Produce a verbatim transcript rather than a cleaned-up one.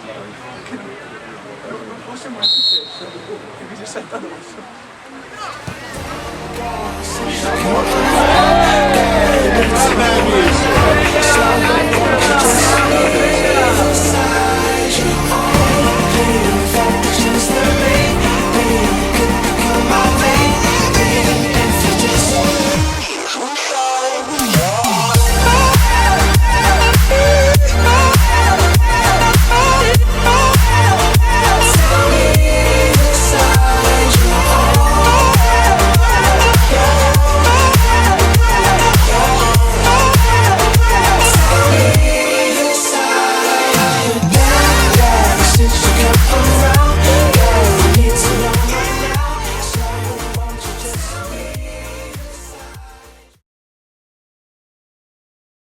Che no, no, no fose mai suceso che mi se salta doso.